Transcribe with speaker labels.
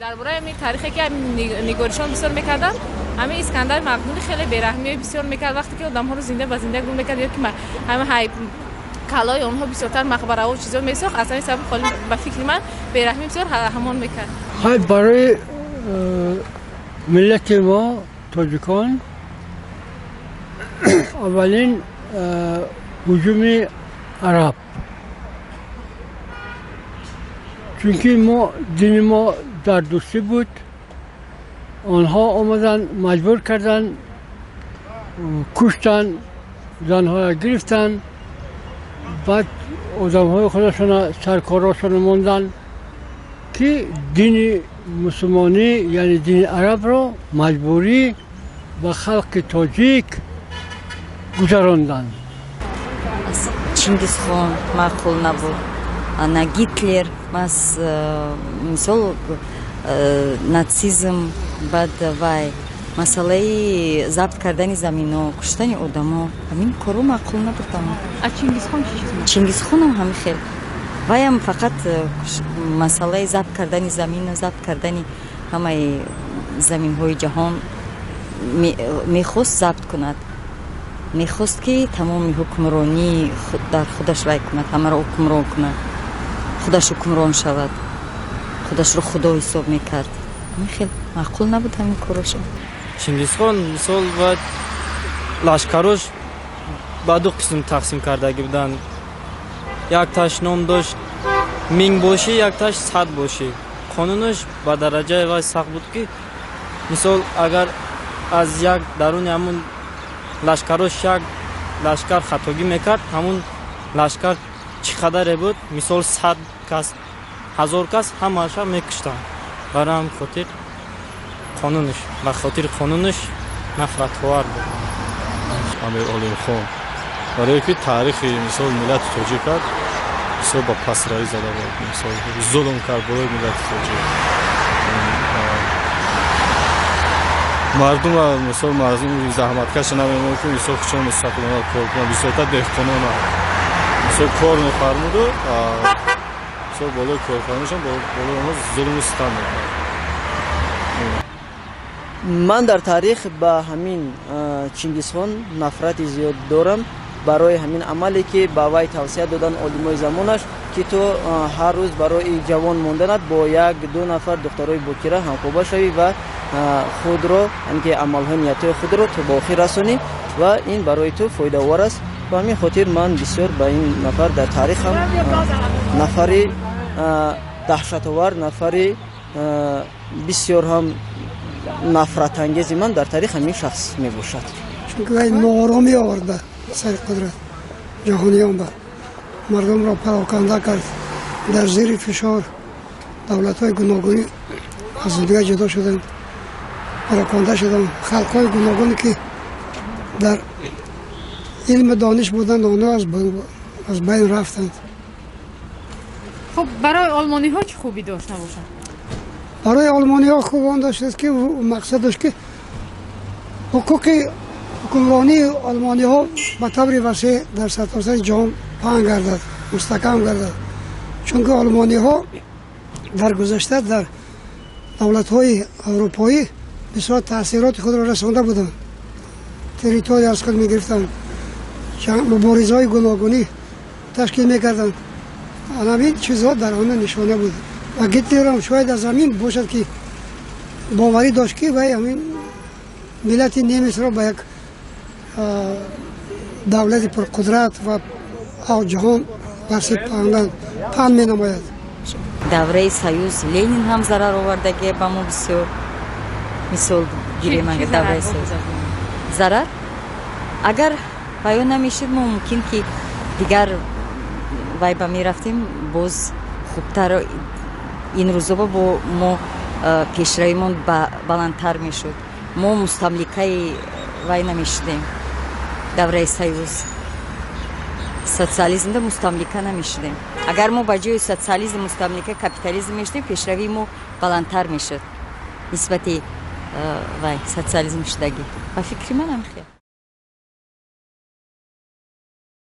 Speaker 1: Дар бораи ҳамин таърихе ки нигоришон бисёр мекарданд, ҳамин Искандари Мақдунӣ хеле бераҳмиҳои бисёр мекард, вақте ки одамҳоро зинда ба зинда гум мекард ё ки ҳама калои онҳо бисёртар мақбараҳо чизо месохт. Аз ҳамин сабаб холӣ ба фикри ман бераҳмӣ бисёр ҳамон мекард.
Speaker 2: Хай, барои миллати мо тоҷикон аввалин ҳуҷуми араб, чунки мо дини мо зардуштӣ буд, онҳо омаданд, маҷбур карданд, куштанд, занҳоя гирифтанд, баъд одамҳои худашона саркорошона монданд, ки дини мусулмонӣ, яъне дини арабро маҷбурӣ ба халқи тоҷик гузаронданд.
Speaker 3: Чингизхон маъқул набуд, ана Гитлер, мас мисол нацизм, баъд вай масъалаи забт кардани замино, куштани одамо, ҳамин корро маъқул набуд.
Speaker 4: А Чингизхон чӣ чиз?
Speaker 3: Чингизхонам ҳамин хел, ваям фақат масъалаи забт кардани замину забт кардани ҳамаи заминҳои ҷаҳон мехост забт кунад, мехост ки тамоми ҳукмронӣ дар худаш вай кунад, ҳамаро ҳукмрон кунад, худаш ҳукмрон шавад, худашро худо ҳисоб мекард. Ҳамин хел маъқул набуд ҳамин корашо.
Speaker 5: Чингизхон мисол бояд лашкарош ба ду қисм тақсим кардагӣ буданд. Якташ ном дошт мингбошӣ, якташ садбошӣ. Қонунаш ба дараҷаи вай сахт буд, ки мисол агар аз як даруни ҳамун лашкарош як лашкар хатогӣ мекард, ҳамун лашкар чӣ қадаре буд, мисол 100 кас, 1000 кас, ҳамаша мекуштанд. Барои ҳамин хотир қонунаш, ба хотири қонунаш нафратовар буд.
Speaker 6: Амир Олимхон, барое ки таърихи мисол миллати тоҷик бисёр ба пасравӣ зада буд, мисол зулм кард барои миллати тоҷик. Мардума, мисол мардуми заҳматкаша намемонд, ки мисол хучон мустақилона кор кунанд, бисёртар деҳқонона мисол кор мефармуду мисол болои корфармошон болои онҳо зулму ситам мекард.
Speaker 7: Ман дар таърих ба ҳамин Чингизхон нафрати зиёд дорам, барои ҳамин амале ки ба вай тавсия доданд олимои замонаш, ки ту ҳар рӯз барои ҷавон монданат бо як ду нафар духтарои бокира ҳамхоба шавӣ ва худро, яъне ки амалҳои ниятҳои худро ту ба охир расонӣ ва ин барои ту фоидаовар аст. Ба ҳамин хотир ман бисёр ба ин нафар дар таърих ҳам нафари даҳшатовар, нафари бисёр ҳам нафратангези ман дар таърих ҳамин шахс мебошад.
Speaker 8: Чунки вай нооромӣ овард ба сари қудрат ҷаҳониён, ба мардумро пароканда кард, дар зери фишор давлатҳои гуногунӣ аз ҳамдигар ҷудо шуданд, пароканда шуданд. Халқҳои гуногуне ки дар илму дониш буданд, онҳо аз байн рафтанд.
Speaker 4: Хуб, барои олмониҳо чӣ хубӣ дошт набошад?
Speaker 8: Барои олмониҳо хуб он доштааст, ки мақсад дошт, ки ҳуқуқи ҳукмронии олмониҳо ба таври васеъ дар сартосари ҷаҳон паҳн гардад, мустаҳкам гардад, чунки олмониҳо дар гузашта дар давлатҳои аврупоӣ бисёр таъсироти худро расонда буданд, территория аз худ мегирифтанд, муборизаҳои гуногунӣ ташкил мекарданд. Ҳамин чизҳо дар он нишона буд ва Гитлерам шояд аз ҳамин бошад, ки боварӣ дошт, ки вай ҳамин миллати немисро ба як давлати пурқудрат ва ҷаҳон васеъ паҳн менамояд.
Speaker 3: Давраи союз Ленин ҳам зарар овардагӣ ба мо бисёр. Мисол гирем, агар давраи союз зарар агар баён намешуд, мо мумкин ки дигар вай ба мерафтем, боз хубтар ин рӯзо бо мо пешравимон баландтар мешуд, мо мустамликаи вай намешудем. Давраи союз социализмда мустамлика намешудем. Агар мо ба ҷои социализм мустамлика капитализм мешудем, пешравии мо баландтар мешуд нисбати вай социализм шудагӣ. Ба фикри ман ҳамин хел.